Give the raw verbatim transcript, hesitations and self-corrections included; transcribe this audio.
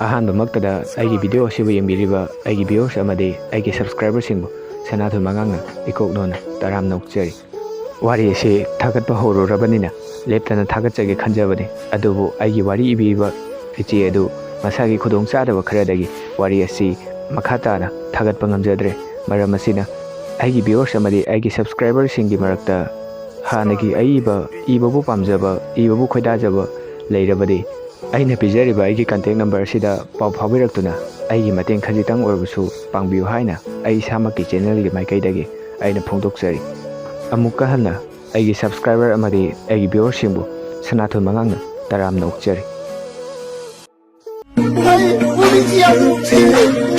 ꯑꯍꯥꯟꯕꯃꯛꯇꯗ ꯑꯩꯒꯤ ꯚꯤꯗꯤꯑꯣ ꯑꯁꯤꯕꯨ ꯌꯦꯡꯕꯤꯔꯤꯕ ꯑꯩꯒꯤ ꯚꯤꯌꯨꯋꯔꯁ ꯑꯃꯗꯤ ꯑꯩꯒꯤ ꯁꯕꯁꯀ꯭ꯔꯥꯏꯕꯔꯁꯤꯡꯕꯨ ꯁꯅꯥꯊꯣꯏ ꯃꯉꯥꯡꯅ ꯏꯀꯣꯛ ꯅꯣꯟꯅ ꯇꯔꯥꯝꯅ ꯑꯣꯛꯆꯔꯤ꯫ ꯋꯥꯔꯤ ꯑꯁꯤ ꯊꯥꯒꯠꯄ ꯍꯧꯔꯨꯔꯕꯅꯤꯅ ꯂꯦꯞꯇꯅ ꯊꯥꯒꯠꯆꯒꯦ ꯈꯟꯖꯕꯅꯤ, ꯑꯗꯨꯕꯨ ꯑꯩꯒꯤ ꯋꯥꯔꯤ ꯏꯕꯤꯔꯤꯕ ꯏꯆꯦ ꯑꯗꯨ ꯃꯁꯥꯒꯤ ꯈꯨꯗꯣꯡꯆꯥꯗꯕ ꯈꯔꯗꯒꯤ ꯋꯥꯔꯤ ꯑꯁꯤ ꯃꯈꯥ ꯇꯥꯅ ꯊꯥꯒꯠꯄ ꯉꯝꯖꯗ꯭ꯔꯦ꯫ ꯃꯔꯝ ꯑꯁꯤꯅ, ꯑꯩꯒꯤ ꯚꯤꯌꯨꯋꯔꯁ ꯑꯃꯗꯤ ꯑꯩꯒꯤ ꯁꯕꯁꯀ꯭ꯔꯥꯏꯕꯔꯁꯤꯡꯒꯤ ꯃꯔꯛꯇ ꯍꯥꯟꯅꯒꯤ ꯑꯏꯕ, ꯏꯕꯕꯨ ꯄꯥꯝꯖꯕ, ꯏꯕꯕꯨ ꯈꯣꯏꯗꯥꯖꯕ ꯂꯩꯔꯕꯗꯤ, ꯑꯩꯅ ꯄꯤꯖꯔꯤꯕ ꯑꯩꯒꯤ ꯀꯟꯇꯦꯛ ꯅꯝꯕꯔ ꯑꯁꯤꯗ ꯄꯥꯎ ꯐꯥꯎꯕꯤꯔꯛꯇꯨꯅ ꯑꯩꯒꯤ ꯃꯇꯦꯡ ꯈꯖꯤꯛꯇꯪ ꯑꯣꯏꯔꯕꯁꯨ ꯄꯥꯡꯕꯤꯌꯨ ꯍꯥꯏꯅ ꯑꯩ ꯏꯁꯥꯃꯛꯀꯤ ꯆꯦꯅꯦꯜꯒꯤ ꯃꯥꯏꯀꯩꯗꯒꯤ ꯑꯩꯅ ꯐꯣꯡꯗꯣꯛꯆꯔꯤ꯫ ꯑꯃꯨꯛꯀ ꯍꯟꯅ ꯑꯩꯒꯤ ꯁꯕꯁꯀ꯭ꯔꯥꯏꯕꯔ ꯑꯃꯗꯤ ꯑꯩꯒꯤ ꯚꯤꯌꯨꯋꯔꯁꯤꯡꯕꯨ ꯁꯅꯥꯊꯣꯏ ꯃꯉꯥꯡꯅ ꯇꯔꯥꯝꯅ ꯑꯣꯛꯆꯔꯤ꯫ ꯑꯩ ꯄꯨꯟꯁꯤ ꯌꯥꯝ ꯅꯨꯡꯁꯤꯔꯦ꯫